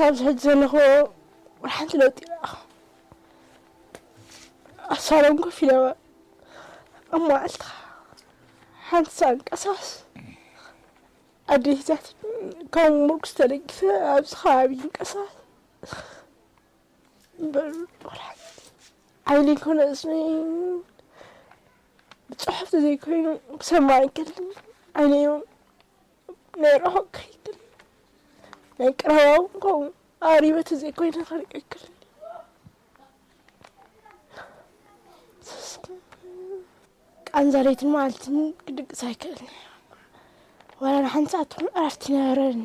ኣብዚ ሕጂ ዘለኹ ሓንቲ ለውጢ ኢላ ኣብ ሳሎን ኮፍ ኢለ ኣብ መዓልቲ ሓንቲ ሰዓት ቀሳስ ኣዴታት ከም ምርኩስ ተደጊፈ ኣብዚ ከባቢ ይንቀሳቐስ። እምበር ቆልዓ ዓይኒ ኮነ እዝኒ ብጽሑፍ ዘይኮይኑ ክሰማዕ ይክእል። ዓይነይ እውን ናይ ርሑቕ ከይክእል፣ ናይ ቀረባ እውን ከምኡ ኣሪበ ተዘይኮይነ ክርኢ ይክእል። ቃንዛ ለይትን መዓልትን ክድቅስ ኣይክእልን። ዋላ ንሓንቲ ሰዓት ትኹን ዕረፍቲ ይነበረን።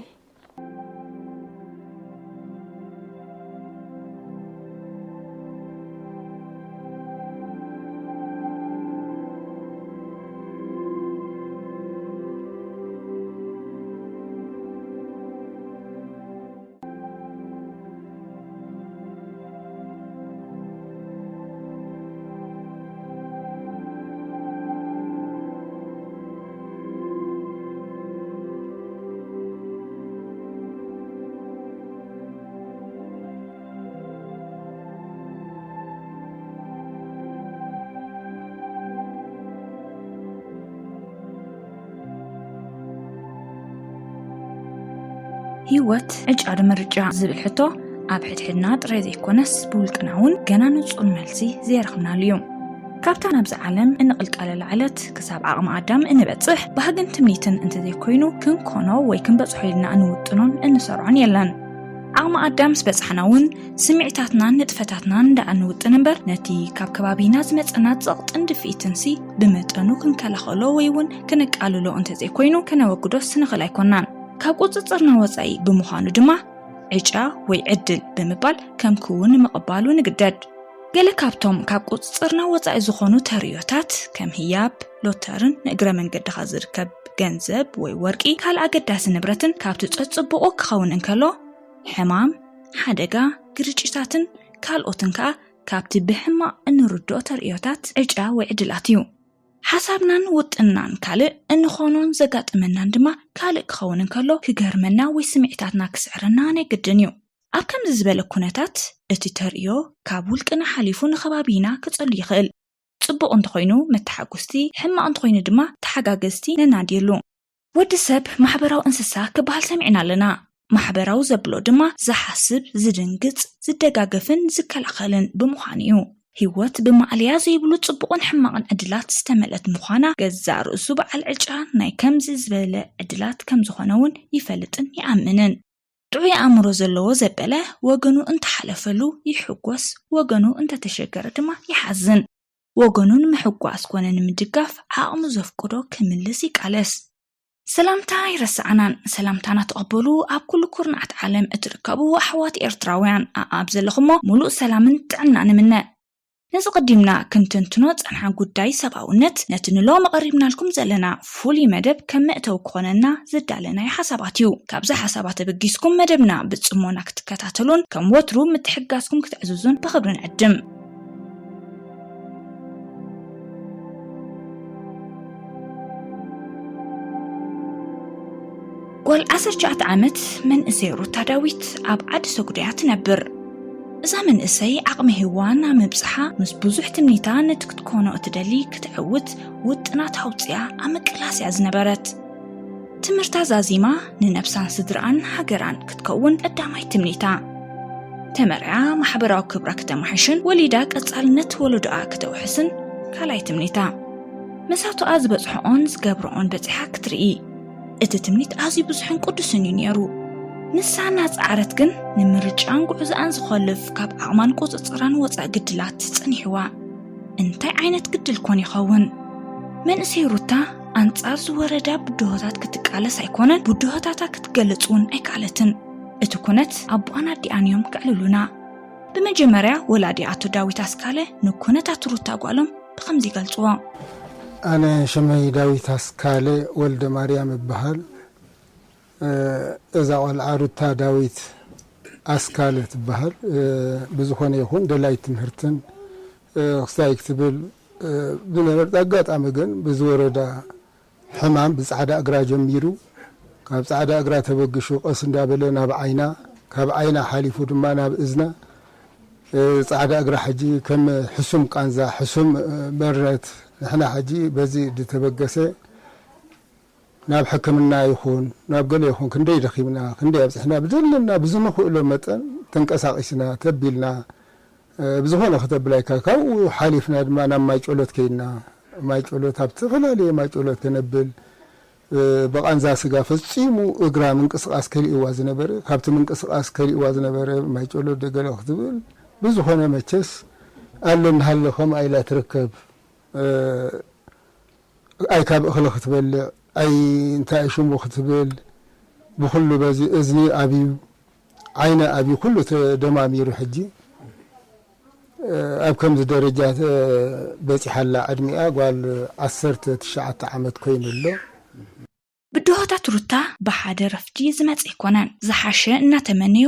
ህይወት ዕጫ ዶ ምርጫ ዝብል ሕቶ ኣብ ሕድሕድና ጥራይ ዘይኮነስ ብውልቅና እውን ገና ንጹር መልሲ ዘይረኽብናሉ እዩ። ካብታ ናብዛ ዓለም እንቕልቀለላ ዕለት ክሳብ ዓቕሚ ኣዳም እንበጽሕ ባህግን ትምኒትን እንተዘይኮይኑ ክንኮኖ ወይ ክንበጽሖ ኢልና እንውጥኖን እንሰርዖን የለን። ዓቕሚ ኣዳም ምስ በጻሕና እውን ስምዒታትናን ንጥፈታትናን ደኣ ንውጥን እምበር ነቲ ካብ ከባቢና ዝመጸና ጸቕጥን ድፍኢትንሲ ብመጠኑ ክንከላኸሎ ወይ እውን ክንቃልሎ እንተዘይኮይኑ ከነወግዶስ ንኽእል ኣይኮናን። ካብ ቁጽጽርና ወጻኢ ብምዃኑ ድማ ዕጫ ወይ ዕድል ብምባል ከም ክውን ንምቕባሉ ንግደድ። ገለ ካብቶም ካብ ቁጽጽርና ወጻኢ ዝኾኑ ተርእዮታት ከም ህያብ፣ ሎተርን ንእግረ መንገድኻ ዝርከብ ገንዘብ ወይ ወርቂ ካልእ ኣገዳሲ ንብረትን ካብቲ ጸጽብቑ ክኸውን እንከሎ ሕማም፣ ሓደጋ፣ ግርጭታትን ካልኦትን ከኣ ካብቲ ብሕማቕ እንርድኦ ተርእዮታት ዕጫ ወይ ዕድላት እዩ። ሓሳብናን ውጥንናን ካልእ እንኾኖን ዘጋጥመናን ድማ ካልእ ክኸውን እንከሎ ክገርመና ወይ ስምዒታትና ክስዕረና ናይ ግድን እዩ። ኣብ ከምዚ ዝበለ ኩነታት እቲ ተርእዮ ካብ ውልቅና ሓሊፉ ንኸባቢና ክጸሉ ይኽእል። ጽቡቕ እንተኾይኑ መተሓጉስቲ፣ ሕማቕ እንተኾይኑ ድማ ተሓጋገዝቲ ነናድየሉ። ወዲ ሰብ ማሕበራዊ እንስሳ ክበሃል ሰሚዕና ኣለና። ማሕበራዊ ዘብሎ ድማ ዝሓስብ፣ ዝድንግጽ፣ ዝደጋገፍን ዝከላኸልን ብምዃኑ እዩ። ህይወት ብማእለያ ዘይብሉ ጽቡቕን ሕማቕን ዕድላት ዝተመልአት ምዃና ገዛእ ርእሱ በዓል ዕጫ ናይ ከምዚ ዝበለ ዕድላት ከም ዝኾነ እውን ይፈልጥን ይኣምንን። ጥዑይ ኣእምሮ ዘለዎ ዘበለ ወገኑ እንተሓለፈሉ ይሕጎስ፣ ወገኑ እንተተሸገረ ድማ ይሓዝን። ወገኑ ንምሕጓስ ኮነ ንምድጋፍ ዓቕሙ ዘፍቅዶ ክምልስ ይቃለስ። ሰላምታ ኣይረሳዕናን። ሰላምታና ተቐበሉ ኣብ ኩሉ ኩርናዓት ዓለም እትርከቡ ኣሕዋት ኤርትራውያን። ኣኣብ ዘለኹሞ ሙሉእ ሰላምን ጥዕናን ንምነ። ነዚ ቀዲምና ክንትንትኖ ጸንሓ ጉዳይ ሰብኣውነት ነቲ ንሎሚ ቀሪብናልኩም ዘለና ፍሉይ መደብ ከም መእተዊ ክኾነና ዝዳለናዮ ሓሳባት እዩ። ካብዚ ሓሳባት ተበጊስኩም መደብና ብጽሞና ክትከታተሉን ከም ወትሩ ምትሕግጋዝኩም ክትዕዝዙን ብኽብሪ ንዕድም። ጓል ዓሰርተ ትሽዓተ ዓመት መንእሰይ ሩታ ዳዊት ኣብ ዓዲ ሰጉዶ እያ ትነብር። እዛ መንእሰይ ዓቕሚ ሄዋን ኣብ ምብጽሓ ምስ ብዙሕ ትምኒታ ነቲ ክትኮኖ እትደሊ ክትዕውት ውጥናት ኣውጺኣ ኣብ ምቅላስ እያ ዝነበረት። ትምህርታ ዛዚማ ንነብሳን ስድርኣን ሃገራን ክትከውን ቀዳማይ ትምኒታ። ተመርዓ ማሕበራዊ ክብራ ክተማሕሽን ወሊዳ ቀጻልነት ወለዶኣ ክተውሕስን ካልኣይ ትምኒታ። መሳቶኣ ዝበጽሖኦን ዝገብረኦን በጺሓ ክትርኢ እቲ ትምኒት ኣዝዩ ብዙሕን ቅዱስን እዩ ነይሩ። ንሳ እናጸዓረት ግን ንምርጫን ጉዕዞኣን ዝኾልፍ ካብ ዓቕማን ቁጽጽራን ወጻኢ ግድላት ጸኒሕዋ። እንታይ ዓይነት ግድል ኮን ይኸውን? መንእሰይ ሩታ ኣንጻር ዝወረዳ ብድሆታት ክትቃለስ ኣይኮነን፣ ብድሆታታ ክትገልጽ እውን ኣይከኣለትን። እቲ ኩነት ኣቦኣን ኣዲኣን እዮም ከዕልሉና። ብመጀመርያ ወላዲ ኣቶ ዳዊት ኣስካለ ንኩነታት ሩታ ጓሎም ብኸምዚ ይገልጽዎ። ኣነ ሽመይ ዳዊት ኣስካለ ወልደ ማርያም እበሃል። እ፣ እዛ ቖልዓ ሩታ ዳዊት ኣስካለ ትበሃል። እ፣ ብዝኾነ ይኹን ደላይ ትምህርትን፣ እ፣ ክስታይ ክትብል፣ እ፣ ዝነበረት ኣጋጣሚ ግን ብዝወረዳ ሕማም ብጻዕዳ እግራ ጀሚሩ፣ ካብ ጻዕዳ እግራ ተበግሹ ቀስ እንዳበለ ናብ ዓይና፣ ካብ ዓይና ሓሊፉ ድማ ናብ እዝና፣ እ፣ ጻዕዳ እግራ ሕጂ ከም ሕሱም ቃንዛ፣ ሕሱም፣ እ፣ መረት፣ ንሕና ሕጂ በዚ ዝተበገሰ ናብ ሕክምና ይኹን፣ ናብ ገለ ይኹን፣ ክንደይ ደኺምና፣ ክንደይ ኣብጽሕና፣ ብዘለና ብዝንኽእሎ መጠን ተንቀሳቒስና፣ ተቢልና፣ እ፣ ብዝኾነ ከተብላይካ፣ ካብኡ ሓሊፍና ድማ ናብ ማይ ጨሎት ከይድና፣ ማይ ጨሎት፣ ኣብ ዝተፈላለየ ማይ ጨሎት ከነብል፣ እ፣ ብቓንዛ ስጋ ፈጺሙ እግራ ምንቅስቓስ ከሊእዋ ዝነበረ፣ ካብቲ ምንቅስቓስ ከሊእዋ ዝነበረ ማይ ጨሎት ደገለ ክትብል፣ ብዝኾነ መቸስ ኣሎ እናሃለ ከምኣ ኢላ ትርከብ። እ፣ ኣይ ካብ እኽሊ ክትበልዕ፣ ኣይ እንታይ ሽሙ ክትብል፣ ብኹሉ በዚ እዝኒ ኣብዩ፣ ዓይኒ ኣብዩ፣ ኩሉ ተደማሚሩ ሕጂ፣ እ፣ ኣብ ከምዚ ደረጃ፣ እ፣ በጺሓ ኣላ ዕድሚኣ፣ ጓል ዓሰርተ ትሽዓተ ዓመት ኮይኑ ኣሎ። ብድሆታት ሩታ ብሓደ ረፍዲ ዝመጽእ ኣይኮነን። ዝሓሸ እናተመነዩ፣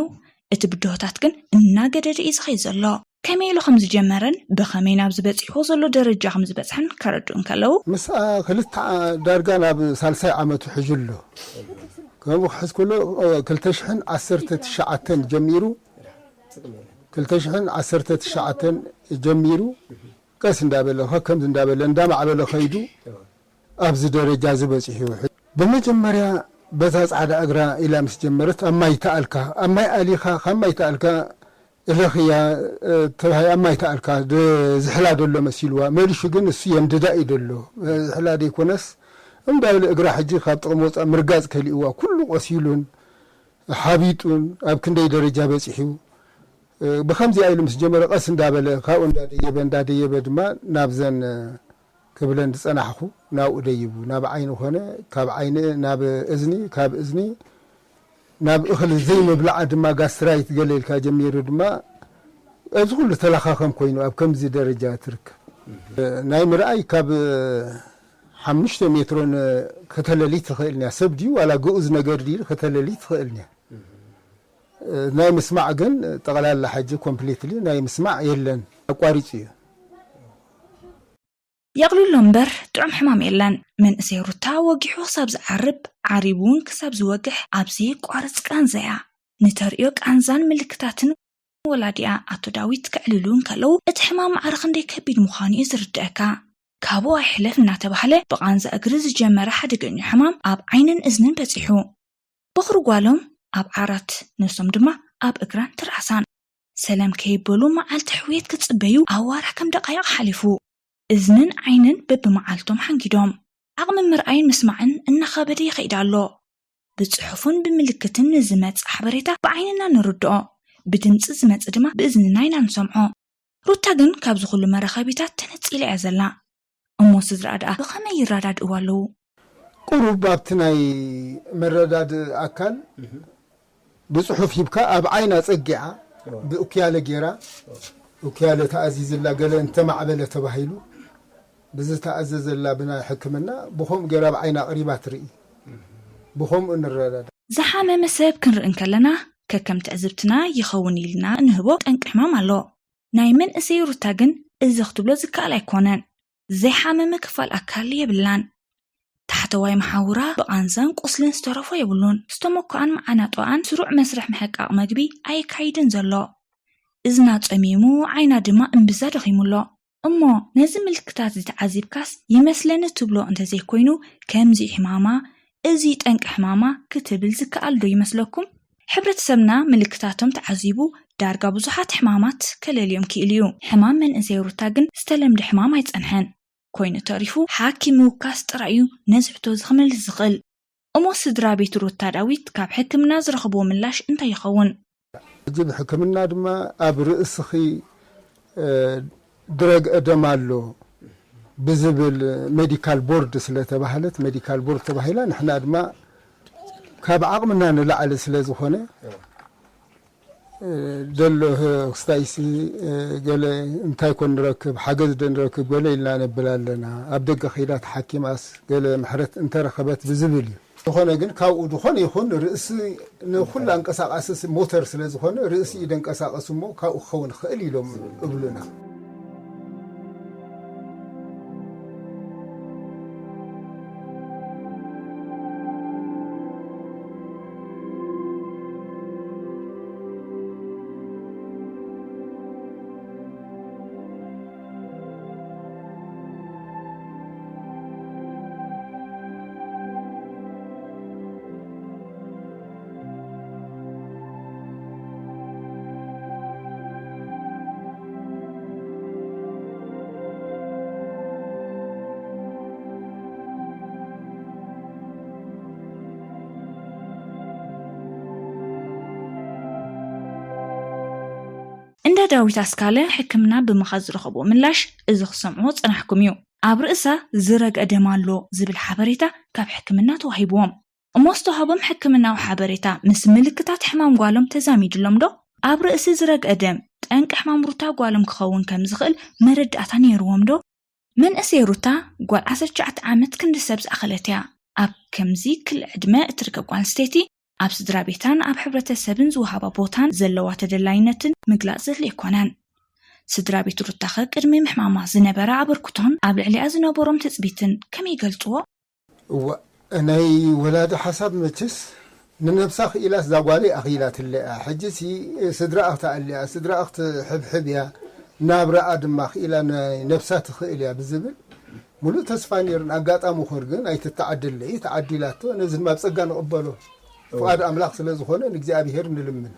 እቲ ብድሆታት ግን እናገደደ እዩ ዝኸይድ ዘሎ። ከመይ ኢሉ ከም ዝጀመረን ብኸመይ ናብዚ በጺሑ ዘሎ ደረጃ ከም ዝበጽሐን ከረድኡ እንከለዉ፣ ምስኣ ክልተ ዓ-፣ ዳርጋ ናብ ሳልሳይ ዓመቱ ሕጂ ኣሎ። ከምኡ ክሕዝ ከሎ፣ እ፣ ክልተ ሽሕን ዓሰርተ ትሽዓተን ጀሚሩ፣ ክልተ ሽሕን ዓሰርተ ትሽዓተን ጀሚሩ፣ ቀስ እንዳበለ፣ ከከምዚ እንዳበለ፣ እንዳማዕበለ ከይዱ፣ ኣብዚ ደረጃ እዚ በጺሑ። ብመጀመርያ በታ ጻዕዳ እግራ ኢላ ምስ ጀመረት፣ ኣብ ማይ ተኣልካ፣ ኣብ ማይ ኣሊኻ፣ ካብ ማይ ተኣልካ፣ እለኽያ፣ እ፣ ተባሂ ኣብ ማይ ተኣልካ፣ ደ-፣ ዝሕላ ደሎ መሲልዋ። መሊሹ ግን እሱ የንድዳ እዩ ደሎ። እ፣ ዝሕላ ደይኮነስ፣ እንዳበለ እግራ ሕጂ ካብ ጥቕሚ ወጻእ ምርጋጽ ከሊእዋ፣ ኩሉ ቆሲሉን ሓቢጡን ኣብ ክንደይ ደረጃ በጺሑ። እ፣ ብኸምዚኣ ኢሉ ምስ ጀመረ፣ ቀስ እንዳበለ፣ ካብኡ እንዳደየበ፣ እንዳደየበ ድማ ናብዘን፣ እ፣ ክብለን ዝጸናሕኹ ናብኡ ደይቡ። ናብ ዓይኒ ኾነ፣ ካብ ዓይኒ ናብ እዝኒ፣ ካብ እዝኒ ናብ እኽሊ ዘይምብላዓ ድማ ጋስትራይት ገለ ኢልካ ጀሚሩ ድማ ኣብዚ ኩሉ ተለኻኸም ኮይኑ ኣብ ከምዚ ደረጃ ትርከብ። ናይ ምርኣይ ካብ ሓሙሽተ ሜትሮን ከተለሊ ትኽእል እያ። ሰብ ድዩ ዋላ ግኡዝ ነገር ድዩ ከተለሊ ትኽእል እያ። ናይ ምስማዕ ግን ጠቕላላ ሕጂ ኮምፕሊትሊ ናይ ምስማዕ የለን፣ ኣቋሪጹ እዩ። የቕልሎ እምበር ጥዑም ሕማም የለን። መንእሰይ ሩታ ወጊሑ ክሳብ ዝዓርብ፣ ዓሪቡ እውን ክሳብ ዝወግሕ ኣብ ዘየቋርጽ ቃንዛ እያ። ንተርእዮ ቃንዛን ምልክታትን ወላዲኣ ኣቶ ዳዊት ከዕልሉ እንከለዉ፣ እቲ ሕማም ማዕረ ክንደይ ከቢድ ምዃኑ እዩ ዝርድኣካ። ካብኡ ኣይሕለፍ እናተባህለ ብቃንዛ እግሪ ዝጀመረ ሓደገኛ ሕማም ኣብ ዓይንን እዝንን በጺሑ። በኹሪ ጓሎም ኣብ ዓራት፣ ነብሶም ድማ ኣብ እግራን ትርኣሳን። ሰለም ከይበሉ መዓልቲ ሕውየት ክጽበዩ ኣዋርሕ ከም ደቃይቕ ሓሊፉ። እዝንን ዓይንን በብመዓልቶም ሓንጊዶም። ዓቕሚ ምርኣይን ምስማዕን እናኸበደ ይኸይድ ኣሎ። ብጽሑፍን ብምልክትን ንዝመጽእ ሓበሬታ ብዓይንና ንርድኦ፣ ብድምጺ ዝመጽእ ድማ ብእዝንና ኢና ንሰምዖ። ሩታ ግን ካብዚ ኩሉ መራኸቢታት ተነጺላ እያ ዘላ። እሞ ስድራኣ ደኣ ብኸመይ ይረዳድእዋ ኣለዉ? ቁሩብ ኣብቲ ናይ መረዳድእ ኣካል ብጽሑፍ ሂብካ ኣብ ዓይና ጸጊዓ ብእኩያለ ጌራ፣ እኩያለ ተኣዚዝላ፣ ገለ እንተማዕበለ ተባሂሉ ብዝተኣዘዘላ ብናይ ሕክምና ብኸምኡ ጌራ ኣብ ዓይና ኣቕሪባ ትርኢ። ብኸምኡ ንረዳዳ። ዝሓመመ ሰብ ክንርኢ እንከለና ከከም ትዕዝብትና ይኸውን ኢልና እንህቦ ጠንቂ ሕማም ኣሎ። ናይ መንእሰይ ሩታ ግን እዚ ክትብሎ ዝከኣል ኣይኮነን። ዘይሓመመ ክፋል ኣካል የብላን። ታሕተዋይ መሓውራ ብቓንዛን ቁስልን ዝተረፎ የብሉን። ዝተመክኣን መዓናጥኣን ስሩዕ መስርሕ ምሕቃቕ መግቢ ኣየካይድን ዘሎ። እዝና ጸሚሙ፣ ዓይና ድማ እምብዛ ደኺሙ ኣሎ። እሞ ነዚ ምልክታት እዚ ተዓዚብካስ ይመስለኒ ትብሎ እንተዘይኮይኑ፣ ከምዚ እዩ ሕማማ፣ እዚ እዩ ጠንቂ ሕማማ ክትብል ዝከኣል ዶ ይመስለኩም? ሕብረተሰብና ምልክታቶም ተዓዚቡ ዳርጋ ብዙሓት ሕማማት ከለልዮም ክኢሉ እዩ። ሕማም መንእሰይ ሩታ ግን ዝተለምደ ሕማም ኣይጸንሐን። ኮይኑ ተሪፉ ሓኪም ምውካስ ጥራይ እዩ ነዚ ሕቶ እዚ ክመልስ ዝኽእል። እሞ ስድራ ቤት ሩታ ዳዊት ካብ ሕክምና ዝረኽብዎ ምላሽ እንታይ ይኸውን? ሕጂ ብሕክምና ድማ ኣብ ርእስኺ ድረግ እደም ኣሎ ብዝብል ሜዲካል ቦርድ ስለተባህለት ሜዲካል ቦርድ ተባሂላ ንሕና ድማ ካብ ዓቕምና ንላዕሊ ስለዝኾነ ደሎ ክስታይሲ ገለ እንታይ ኮን ንረክብ ሓገዝ ዶ ንረክብ ገለ ኢልና ነብል ኣለና። ኣብ ደገ ከይዳ ተሓኪማስ ገለ ምሕረት እንተረኸበት ብዝብል እዩ። ዝኾነ ግን ካብኡ ዝኾነ ይኹን ርእሲ ንኹሉ ኣንቀሳቃሲ ሞተር ስለ ዝኾነ ርእሲ እዩ ደንቀሳቀስ እሞ ካብኡ ክኸውን ይኽእል ኢሎም እብሉና። ዳዊት ኣስካለ ሕክምና ብምኻድ ዝረኸብዎ ምላሽ እዚ ክሰምዕዎ ዝጸናሕኩም እዩ። ኣብ ርእሳ ዝረግአ ደም ኣሎ ዝብል ሓበሬታ ካብ ሕክምና ተዋሂብዎም። እሞ ዝተዋህቦም ሕክምናዊ ሓበሬታ ምስ ምልክታት ሕማም ጓሎም ተዛሚድሎም ዶ? ኣብ ርእሲ ዝረግአ ደም ጠንቂ ሕማም ሩታ ጓሎም ክኸውን ከም ዝኽእል መረዳእታ ነይርዎም ዶ? መንእሰይ ሩታ ጓል ዓሰርተ ትሽዓተ ዓመት ክንዲ ሰብ ዝኣኸለት እያ። ኣብ ከምዚ ክሊ ዕድመ እትርከብ ጓል ኣንስተይቲ ኣብ ስድራ ቤታን ኣብ ሕብረተሰብን ዝወሃባ ቦታን ዘለዋ ተደላይነትን ምግላጽ ዘድልዮ ኣይኮነን። ስድራ ቤት ሩታኸ ቅድሚ ምሕማማ ዝነበረ ኣበርክቶን ኣብ ልዕሊኣ ዝነበሮም ትጽቢትን ከመይ ይገልጽዎ? እዋ፣ ናይ ወላዲ ሓሳብ መችስ ንነብሳ ክኢላስ እዛ ጓለይ ኣኽኢላትለ እያ። ሕጂ ሲ ስድራኣ ክትኣሊ እያ፣ ስድራኣ ክትሕብሕብ እያ፣ ናብራኣ ድማ ክኢላ ናይ ነብሳ ትኽእል እያ ብዝብል ሙሉእ ተስፋ ነይሩን። ኣጋጣሚ ኹር ግን ኣይትተዓደለይ ተዓዲላቶ። ነዚ ድማ ብጸጋ ንቕበሎ። ፍቓድ ኣምላኽ ስለ ዝኾነ ንእግዚኣብሔር ንልምን።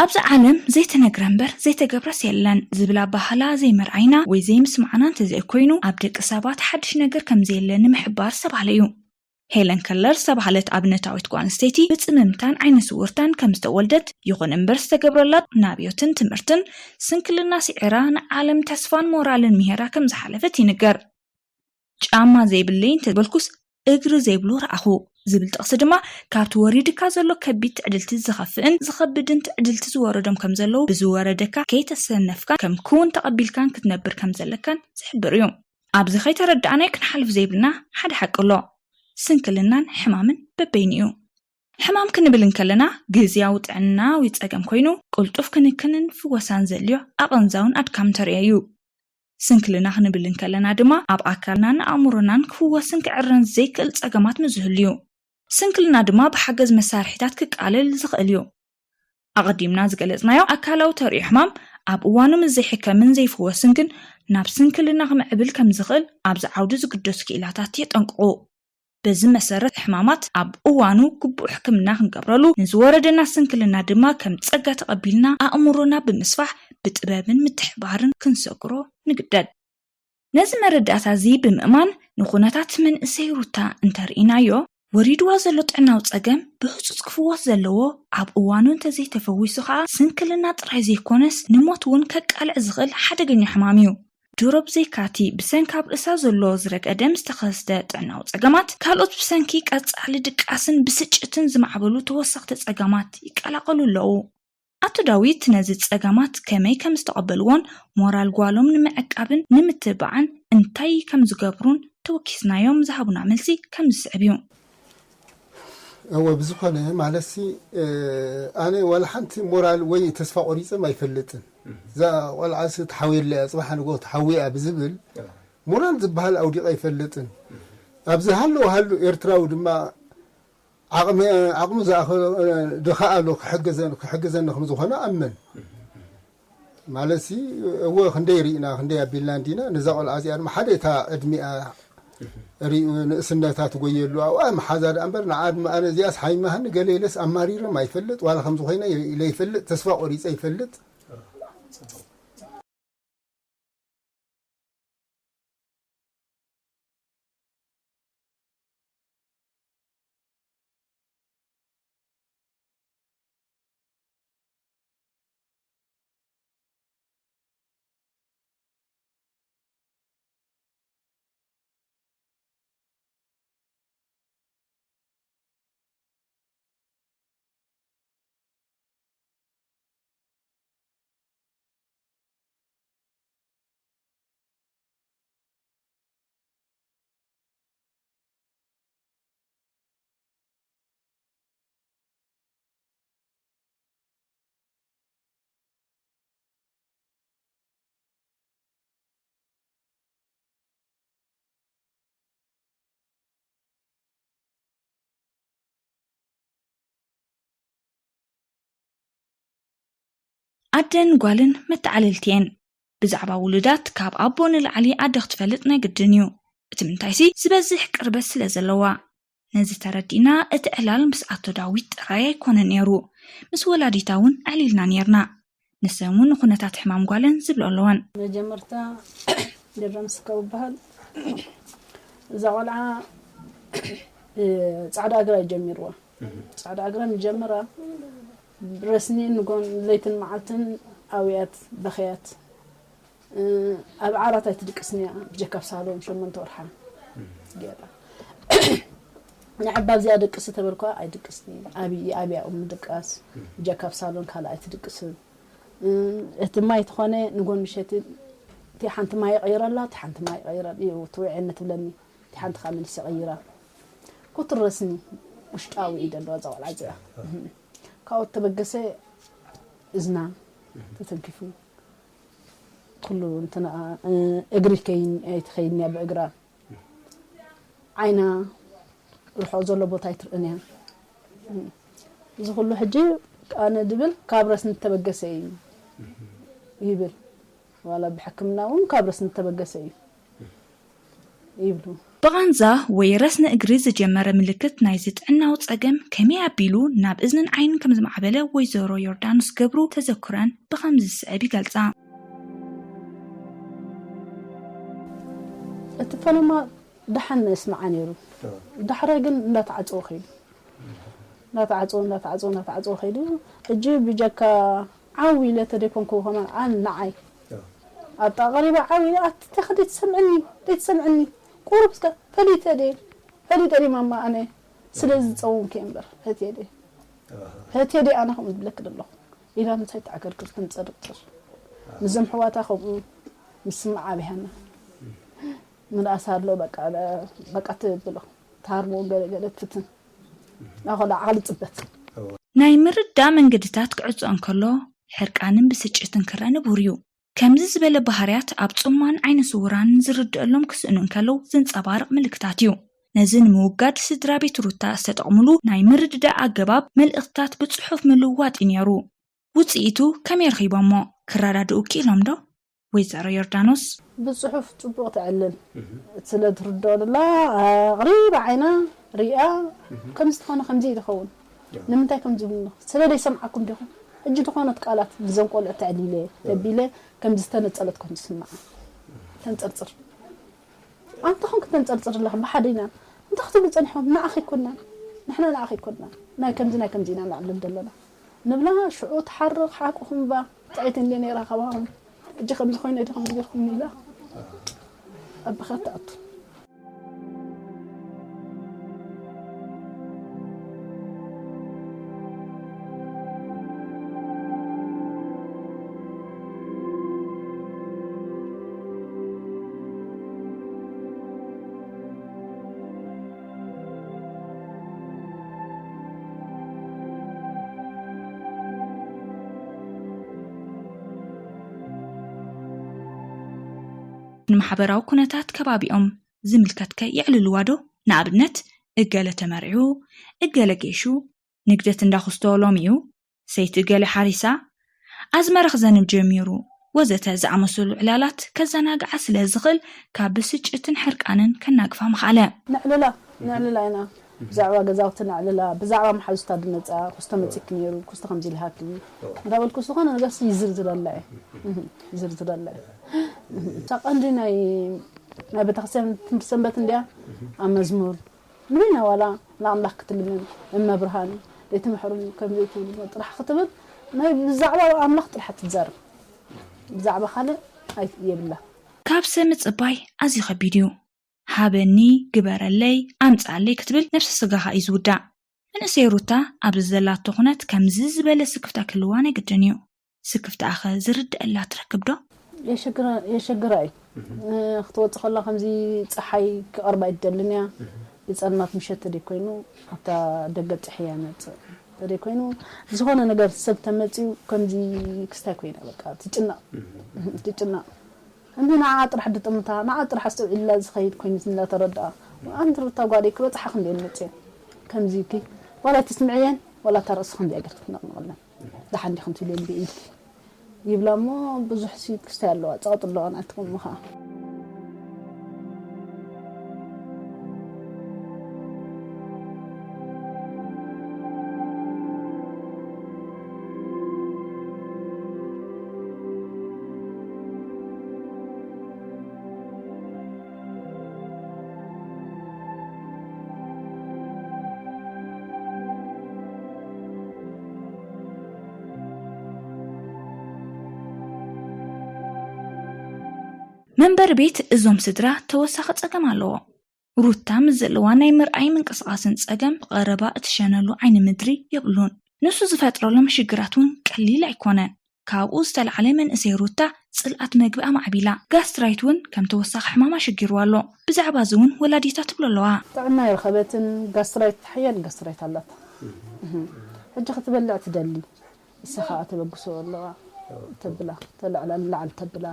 ኣብዚ ዓለም ዘይተነግረ እምበር ዘይተገብረስ የለን ዝብል ኣባህላ ዘይምርኣይና ወይ ዘይምስማዕና እንተዘይኮይኑ፣ ኣብ ደቂ ሰባት ሓድሽ ነገር ከም ዘየለ ንምሕባር ዝተባህለ እዩ። ሄለን ከለር ዝተባህለት ኣብነታዊት ጓል ኣንስተይቲ ብጽምምታን ዓይነ ስውርታን ከም ዝተወልደት፣ ይኹን እምበር ዝተገብረላ ናብዮትን ትምህርትን ስንክልና ስዒራ ንዓለም ተስፋን ሞራልን ምሄራ ከም ዝሓለፈት ይንገር። ጫማ ዘይብለይ እንተበልኩስ እግሪ ዘይብሉ ረኣኹ ዝብል ጥቕሲ ድማ ካብቲ ወሪድካ ዘሎ ከቢድ ትዕድልቲ ዝኸፍእን ዝኸብድን ትዕድልቲ ዝወረዶም ከም ዘለዉ፣ ብዝወረደካ ከይተሰነፍካን ከም ክውን ተቐቢልካን ክትነብር ከም ዘለካን ዝሕብር እዩ። ኣብዚ ከይተረዳእናዮ ክንሓልፍ ዘይብልና ሓደ ሓቂ ኣሎ። ስንክልናን ሕማምን በበይኑ እዩ። ሕማም ክንብል እንከለና ግዝያዊ ጥዕናዊ ጸገም ኮይኑ ቅልጡፍ ክንክንን ፍወሳን ዘድልዮ ኣቐንዛውን ኣድካም ተርእዮ እዩ። ስንክልና ክንብል እንከለና ድማ ኣብ ኣካልናን ኣእምሮናን ክፍወስን ክዕረን ዘይክእል ጸገማት ምስ ዝህሉ እዩ። ስንክልና ድማ ብሓገዝ መሳርሒታት ክቃለል ዝኽእል እዩ። ኣቐዲምና ዝገለጽናዮ ኣካላዊ ተርእዮ ሕማም ኣብ እዋኑ ምስ ዘይሕከምን ዘይፍወስን ግን ናብ ስንክልና ክምዕብል ከም ዝኽእል ኣብዚ ዓውዲ ዝግደሱ ክኢላታት የጠንቅቑ። በዚ መሰረት ሕማማት ኣብ እዋኑ ግቡእ ሕክምና ክንገብረሉ ንዝወረደና ስንክልና ድማ ከም ጸጋ ተቐቢልና ኣእምሮና ብምስፋሕ ብጥበብን ምትሕባርን ክንሰግሮ ንግደድ። ነዚ መረዳእታ እዚ ብምእማን ንኹነታት መንእሰይ ሩታ እንተርኢናዮ፣ ወሪድዋ ዘሎ ጥዕናዊ ጸገም ብህጹጽ ክፍወስ ዘለዎ፣ ኣብ እዋኑ እንተዘይተፈዊሱ ከኣ ስንክልና ጥራይ ዘይኮነስ ንሞት እውን ከቃልዕ ዝኽእል ሓደገኛ ሕማም እዩ። ድሮ ብዘይካቲ ብሰንኪ ኣብ ርእሳ ዘሎ ዝረግአ ደም ዝተኸስተ ጥዕናዊ ጸገማት፣ ካልኦት ብሰንኪ ቀጻሊ ድቃስን ብስጭትን ዝማዕበሉ ተወሰኽቲ ጸገማት ይቀላቐሉ ኣለዉ። ኣቶ ዳዊት ነዚ ጸገማት ከመይ ከም ዝተቐበልዎን ሞራል ጓሎም ንምዕቃብን ንምትብባዕን እንታይ ከም ዝገብሩን ተወኪስናዮም ዝሃቡና መልሲ ከም ዝስዕብ እዩ። እወ ብዝኾነ ማለትሲ ኣነ ዋላ ሓንቲ ሞራል ወይ ተስፋ ቆሪፅም ኣይፈልጥን። እዛ ቆልዓሲ ተሓውየለያ ፅባሕ ንጎ ተሓውያ ብዝብል ሞራል ዝበሃል ኣውዲቐ ኣይፈልጥን። ኣብዚ ሃለዉ ሃሉ ኤርትራዊ ድማ ዓቕሚ ዓቕሙ ዝኣኸ ድኻ ኣሎ ክሕግዘን ክሕግዘኒ ከም ዝኾነ ኣምን። ማለትሲ እወ ክንደይ ርኢና ክንደይ ኣቢልና እንዲና ነዛ ቆልዓ እዚኣ ድማ ሓደ እታ ዕድሚኣ ሪኡ ንእስነታ ትጎየሉ ኣብኣ መሓዛ ደኣ እምበር ንዓ ድማ ኣነ እዚኣስ ሓይማህኒ ገለ ኢለስ ኣማሪርም ኣይፈልጥ ዋላ ከምዚ ኮይነ ኢለ ይፈልጥ ተስፋ ቆሪፀ ይፈልጥ። ኣደን ጓልን መተዓልልቲ እየን። ብዛዕባ ውሉዳት ካብ ኣቦ ንላዕሊ ኣደ ክትፈልጥ ናይ ግድን እዩ። እቲ ምንታይሲ ዝበዝሕ ቅርበት ስለ ዘለዋ። ነዚ ተረዲእና እቲ ዕላል ምስ ኣቶ ዳዊት ጥራይ ኣይኮነን ነይሩ። ምስ ወላዲታ እውን ኣዕሊልና ነይርና። ንሰን እውን ንኩነታት ሕማም ጓለን ዝብሎ ኣለወን። መጀመርታ ገረም ስከው በሃል እዛ ቆልዓ እ፣ ፃዕዳ እግራ ጀሚርዋ። ፃዕዳ እግራ ጀምራ ረስኒ ንጎን ለይትን መዓልትን ኣውያት በኸያት። እ፣ ኣብ ዓራት ኣይትድቅስን እያ ብጀካ ኣብ ሳሎን ሸሞንተ ወርሓ ገይራ። ንዕባ ኣብዚኣ ደቅሲ ተበልኳ ኣይድቅስን እየ። ኣብይ ኣብያ ኡም ድቃስ ብጀካ ኣብ ሳሎን ካልእ ኣይትድቅስን። እ፣ እቲ ማይ ተኾነ ንጎን ምሸት እቲ ሓንቲ ማይ ይቐይረላ፣ እቲ ሓንቲ ማይ ይቐይረል እዩ ትውዕኒ ትብለኒ። እቲ ሓንቲ ከዓ መሊሰ ቀይራ። ኮትረስኒ ውሽጣዊ እዩ ደለዋ እዛ ቆልዓ እዚኣ። ካብኡ ተበገሰ እዝና ተተንኪፉ ኩሉ እንትንኣ፣ እ፣ እግሪ ከይን ኣይትኸይን እያ ብእግራ። ዓይና ርሑቕ ዘሎ ቦታ ኣይትርእን እያ። እዚ ኩሉ ሕጂ ኣነ ድብል ካብ ረስኒ ተበገሰ እዩ ይብል። ዋላ ብሕክምና እውን ካብ ረስኒ ተበገሰ እዩ ይብሉ። ብቓንዛ ወይ ረስኒ እግሪ ዝጀመረ ምልክት ናይዚ ጥዕናዊ ጸገም ከመይ ኣቢሉ ናብ እዝንን ዓይንን ከም ዝማዕበለ ወይዘሮ ዮርዳኖስ ገብሩ ተዘክረን ብኸምዚ ዝስዕብ ይገልጻ። እቲ ፈለማ ደሓን ነስምዓ ነይሩ። ዳሕራይ ግን እንዳተዓፀወ ከይዱ። እንዳተዓፀወ እንዳተዓፀወ እንዳተዓፀወ ከይዱ። ሕጂ ብጀካ ዓው ኢለ ተደይኮንኩ ከማን ኣን ንዓይ ኣብታ ቀሪባ ዓው ኢለ ኣቲ ተኸዲ ትሰምዕኒ ደይትሰምዕኒ ቁሩብ እስከ ፈሊጠ ደ ፈሊጠ ደ ማማ ኣነ ስለ ዝፀውምክ እየ እምበር ፈትየ ደ ፈትየ ደ ኣነ ከምኡ ዝብለክ ዘለኹ ኢላ ምሳይ ተዓገርግር ትንፀርጥር ምዞም ሕዋታ ከምኡ ምስማዕ ኣብያና ምልኣሳ ኣሎ በቃ በቃ ትብሎ ታርሞ ገለ ገለ ትትን ናኸላ ዓሊ ጽበት ናይ ምርዳእ መንገድታት ክዕጾ እንከሎ ሕርቃንን ብስጭትን ክረአ ንቡር እዩ። ከምዚ ዝበለ ባህርያት ኣብ ጽማን ዓይነ ስውራን ዝርድአሎም ክስእኑ እንከለዉ ዘንጸባርቕ ምልክታት እዩ። ነዚ ንምውጋድ ስድራ ቤት ሩታ ዝተጠቕምሉ ናይ ምርድዳእ ኣገባብ መልእኽትታት ብጽሑፍ ምልውዋጥ እዩ ነይሩ። ውጽኢቱ ከመይ ረኺቦሞ? ክረዳድኡ ክኢሎም ዶ? ወይዘሮ ዮርዳኖስ። ብጽሑፍ ጽቡቕ ተዕልል ስለ ትርድኦ ደላ ኣቕሪባ ዓይና ሪኣ ከምዚ ዝኾነ ከምዚ እዩ ዝኸውን ንምንታይ ከምዚ ይብሉ ስለ ዘይሰምዓኩም ዲኹም ሕጂ ዝኾነት ቃላት ብዘን ቆልዑ ተዕሊለ ተቢለ ከምዚ ዝተነጸለት ከም ዝስምዓ ተንጸርጽር ኣንተ ኾንክ ተንጸርጽር ኣለኻ ብሓደ ኢና እንታይ ክትብሉ ጸኒሕኩም ንዓኺ ይኮንና ንሕና ንዓኺ ይኮንና ናይ ከምዚ ናይ ከምዚ ኢና ንዕልል ዘለና ንብላ ሽዑ ትሓርቕ ሓቁ ክንባ ጥዕይቲ እንደ ነይራ ካባኹም ሕጂ ከምዚ ኮይነ ዶ ከምዚ ገርኩም ኢላ ኣብ በኸት ትኣቱ ንማሕበራዊ ኩነታት ከባቢኦም ዝምልከትከ የዕልልዋ ዶ? ንኣብነት እገለ ተመርዒዉ፣ እገለ ጌሹ፣ ንግደት እንዳኹስቶ ሎሚ'ዩ፣ ሰይቲ እገለ ሓሪሳ፣ ኣዝመራ ክዘንብ ጀሚሩ ወዘተ ዝኣመሰሉ ዕላላት ከዘናግዓ ስለ ዝኽእል ካብ ብስጭትን ሕርቃንን ከናግፋ ምኽኣለ። ነዕልላ ነዕልላ ኢና ብዛዕባ ገዛውቲ ነዕልላ ብዛዕባ መሓዙታ ድመፃ ኩስቶ መፂኪ ነይሩ ኩስቶ ከምዚ ኢልሃኪ እንዳበልኩ ዝኾነ ነገር ይዝርዝረላ እየ ይዝርዝረላ እየ እታ ቀንዲ ናይ ናይ ቤተክርስትያን ትምህርቲ ሰንበት እንዲያ ኣብ መዝሙር ንበይና ዋላ ንኣምላኽ ክትልምን እመብርሃን ዘይትምሕሩኒ ከምዚ ኣይትብልዎ ጥራሕ ክትብል ናይ ብዛዕባ ኣምላኽ ጥራሕ ትዛረብ ብዛዕባ ካልእ ኣይ የብላ። ካብ ሰብ ምጽባይ ኣዝዩ ከቢድ እዩ። ሃበኒ፣ ግበረለይ፣ ኣምጽኣለይ ክትብል ነብሰ ስጋኻ እዩ ዝውዳእ። መንእሰይ ሩታ ኣብዚ ዘላቶ ኩነት ከምዚ ዝበለ ስክፍታ ክህልዋ ናይ ግድን እዩ። ስክፍታኣኸ ዝርድኣላ ትረክብ ዶ? የሸግራ የሸግራ እዩ ክትወፅእ ከላ ከምዚ ፀሓይ ክቐርባ ኣይትደልን እያ ብፀልማት ምሸት ተደይ ኮይኑ ኣብታ ደገ ፅሕያ መፅእ ተደይ ኮይኑ ዝኾነ ነገር ሰብ ተመፅዩ ከምዚ ክስታይ ኮይና በቃ ትጭነቕ ትጭነቕ እንዲ ንዓ ጥራሕ ድጥምታ ንዓ ጥራሕ ኣስተውዒላ ዝኸይድ ኮይኑ እናተረድኣ ኣንቲ ሩታ ጓደይ ክበፅሓ ክንደየን መፅየን ከምዚ ኢልኪ ዋላ ትስምዕየን ዋላ እታ ርእሲ ከምዚኣ ገይርኪ ትነቕንቕለን ደሓን ዲኹም ትብልየን ብኢድኪ ይብላ እሞ ብዙሕ ሲ ክስታይ ኣለዋ፣ ጸቕጢ ኣለዋ ናትኩም ምኻ። መንበሪ ቤት እዞም ስድራ ተወሳኺ ጸገም ኣለዎ። ሩታ ምስ ዘለዋ ናይ ምርኣይ ምንቅስቓስን ጸገም ብቐረባ እትሸነሉ ዓይኒ ምድሪ የብሉን። ንሱ ዝፈጥረሎም ሽግራት እውን ቀሊል ኣይኮነን። ካብኡ ዝተላዕለ መንእሰይ ሩታ ጽልኣት መግቢ ኣማዕቢላ። ጋስትራይት እውን ከም ተወሳኺ ሕማም ኣሸጊርዋ ኣሎ። ብዛዕባ እዚ እውን ወላዲታ ትብሎ ኣለዋ። ጥዕና ይረኸበትን ጋስትራይት ሓያል ጋስትራይት ኣላታ። ሕጂ ክትበልዕ ትደሊ። ንሳ ከዓ ተበግሶ ኣለዋ ተብላ ተላዕላ ንላዕሊ ተብላ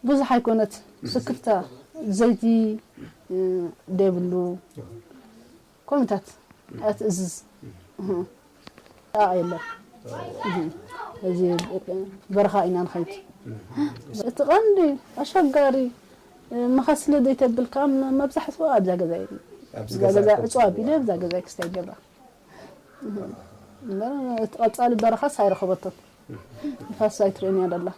ብዙሕ ኣይኮነት ስክፍታ ዘይቲ ደብሉ ኮሚታት ኣትእዝዝ የለን። እዚ በረኻ ኢና ንኸይድ። እቲ ቀንዲ ኣሸጋሪ መኸስለ ዘይተብል ከዓ መብዛሕትኡ ኣብዛ ገዛ እዩ። ኣብዛ ገዛ ዕፅዋ ኣቢለ ኣብዛ ገዛ ክስታይ ይገብራ። እቲ ቀፃሊ በረኻስ ኣይረኸበቶን። ንፋስ ኣይትርእን እያ ደላ።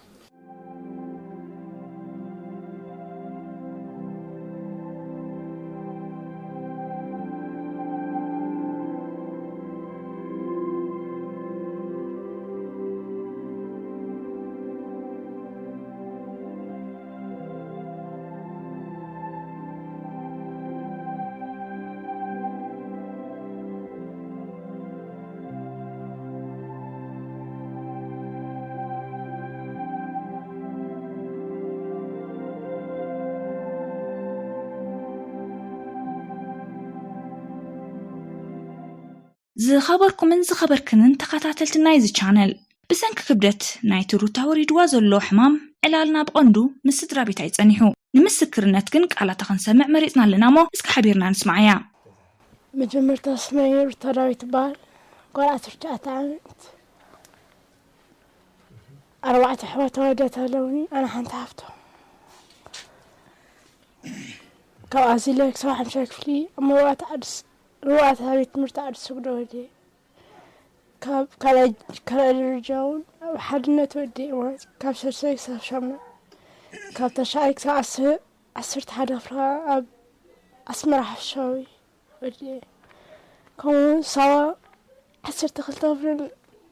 ዝኸበርኩምን ዝኸበርክንን ተኸታተልቲ ናይዚ ቻነል፣ ብሰንኪ ክብደት ናይቲ ሩታ ወሪድዋ ዘሎ ሕማም ዕላልና ብቐንዱ ምስ ስድራ ቤታ እዩ ጸኒሑ። ንምስክርነት ግን ቃላታ ክንሰምዕ መሪጽና ኣለና እሞ እስኪ ሓቢርና ንስምዓያ። መጀመርታ ስመይ ሩታ ዳዊት ይበሃል። ጓል ዓሰርተ ትሽዓተ ዓመት። ኣርባዕተ ኣሕዋት ኣወዳት ኣለውኒ፣ ኣነ ሓንቲ ሓፍቶ። ካብ ኣዚለ ክሳብ ሓምሻይ ክፍሊ ኣብ መርዋእቲ ዓዲ ስ- መርዋእቲ ቤት ትምህርቲ ዓዲ ስግዶ ወዲኤ። ካብ ካልኣይ ካልኣይ ደረጃ እውን ኣብ ሓድነት ወዲኤ ማለት እዩ። ካብ ሳልሳይ ክሳብ ሻምናይ፣ ካብ ታሽዓይ ክሳብ ዓስ- ዓሰርተ ሓደ ክፍሊ ኣብ ኣስመራ ሓፈሻዊ ወዲኤ። ከምኡ እውን ሳዋ ዓሰርተ ክልተ ክፍልን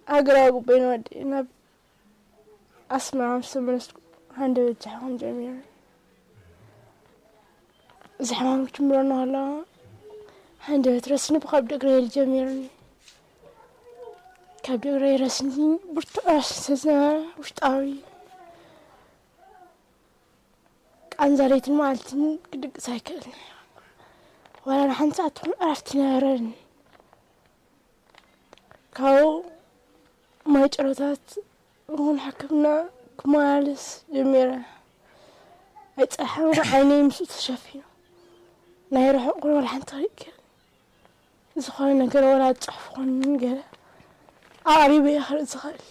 ሃገራዊ ጉባኤን ወዲኤ ናብ ኣስመራ ምስ ተመለስኩ ሃንደበት ዝሕማም ጀሚሩ። እዚ ሕማም ክጅምረኒ ከሎ ሃንደበት ረስኒ ብከብዲ እግረይ ኢሉ ጀሚሩኒ። ከብዲ እግረይ ረስኒ ብርቱዕ ረስኒ ስለ ዝነበረ ውሽጣዊ ቃንዛ ለይትን መዓልትን ክድቅስ ኣይክእልን። ዋላ ንሓንቲ ሰዓት እውን ዕረፍቲ ነበረኒ። ካብኡ ማይ ጨረታት እውን ሕክምና ክመላለስ ጀሚረ። ኣይፀንሐን እውን ዓይነይ ምስኡ ተሸፊኑ ናይ ርሑቕ እውን ዋላ ሓንቲ ክርኢ ኣይክእልን። ዝኾነ ነገር ዋላ ፅሑፍ ኮን ገለ ኣቕሪበ እየ ክርኢ ዝኽእል።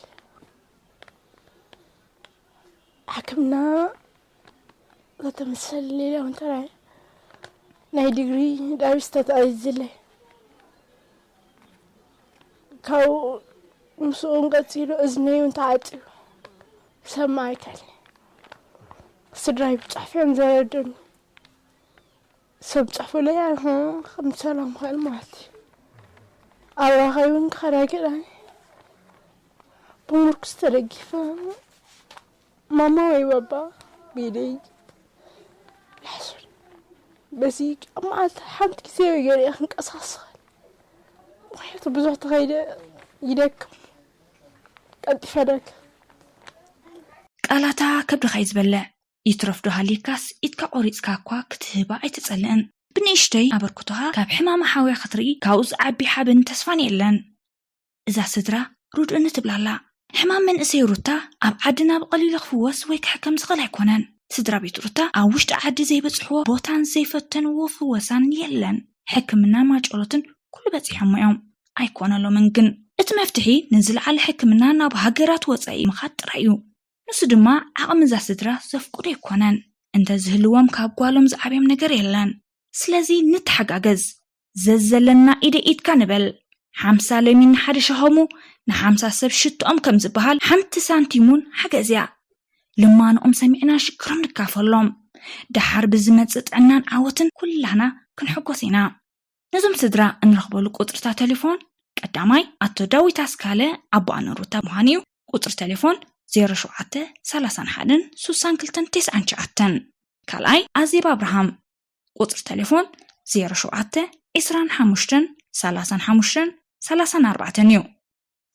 ሕክምና ዘተመሰለ ሌላ እውን ተራይ ናይ ዲግሪ ዳዊስ ተታኣዚዘለይ ካብኡ ምስኡን ቀፂሉ እዝነይ እውን ተዓፂቡ ሰማ ኣይከል ስድራይ ብፅሑፍ እዮም ዘረዱኒ ሰብ ፅሑፉለይ ከም ሰላም ክእል ማለት እዩ ኣባኻይ እውን ክኸዳ ገዳኒ ብምርኩስ ተደጊፈ ማማ ወይ ባባ ቢለይ ይሕሱር በዚ ኣብ መዓልቲ ሓንቲ ግዜ ወይ ገለ ክንቀሳቀስ ኽእል ምክንያቱ ብዙሕ ተኸይደ ይደክም ቀልጢፈ ደክም ቃላታ ከብድኻ እዩ ዝበልዕ። ይትረፍ ዶ ሃልይካስ ኢድካ ቆሪጽካ እኳ ክትህባ ኣይትጸልእን። ብንእሽተይ ኣበርክቶኻ ካብ ሕማማ ሓውያ ክትርኢ ካብኡ ዝዓቢ ሓበን ተስፋን የለን። እዛ ስድራ ርድኡኒ ትብላ ኣላ። ሕማም መንእሰይ ሩታ ኣብ ዓድና ብቐሊሉ ክፍወስ ወይ ክሕከም ዝኽእል ኣይኮነን። ስድራ ቤት ሩታ ኣብ ውሽጢ ዓዲ ዘይበጽሕዎ ቦታን ዘይፈተንዎ ፍወሳን የለን። ሕክምናን ማጨሎትን ኩሉ በጺሖሞ እዮም። ኣይኮነሎምን ግን። እቲ መፍትሒ ንዝለዓለ ሕክምና ናብ ሃገራት ወጻኢ ምኻድ ጥራይ እዩ። ንሱ ድማ ዓቕሚ እዛ ስድራ ዘፍቅዶ ኣይኮነን። እንተዝህልዎም ካብ ጓሎም ዝዓብዮም ነገር የለን። ስለዚ ንተሓጋገዝ። ዘዘለና ኢደ ኢድካ ንበል። ሓምሳ ለሚን ንሓደ ሻሆሙ፣ ንሓምሳ ሰብ ሽትኦም ከም ዝበሃል ሓንቲ ሳንቲም እውን ሓገዝ እያ። ልማኖኦም ሰሚዕና ሽግሮም ንካፈሎም። ደሓር ብዝመጽእ ጥዕናን ዓወትን ኩላህና ክንሕጎስ ኢና። ነዞም ስድራ እንረኽበሉ ቁጽርታት ቴሌፎን፣ ቀዳማይ ኣቶ ዳዊት ኣስካለ ኣቦኣን ሩታ ምዃኑ እዩ። ቁጽሪ ቴሌፎን ዜሮ ሸውዓተ ሰላሳን ሓደን ስሳን ክልተን ተስዓን ትሽዓተን። ካልኣይ ኣዜብ ኣብርሃም። ቁጽሪ ቴሌፎን ዜሮ ሸውዓተ ዕስራን ሓሙሽተን ሰላሳን ሓሙሽተን ሰላሳን ኣርባዕተን እዩ።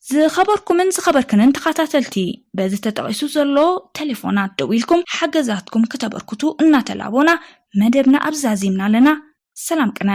ዝኸበርኩምን ዝኸበርክንን ተኸታተልቲ፣ በዚ ተጠቒሱ ዘሎ ቴሌፎናት ደዊልኩም ሓገዛትኩም ክተበርክቱ እናተላቦና መደብና ኣብዚ ዛዚምና ኣለና። ሰላም ቅነ።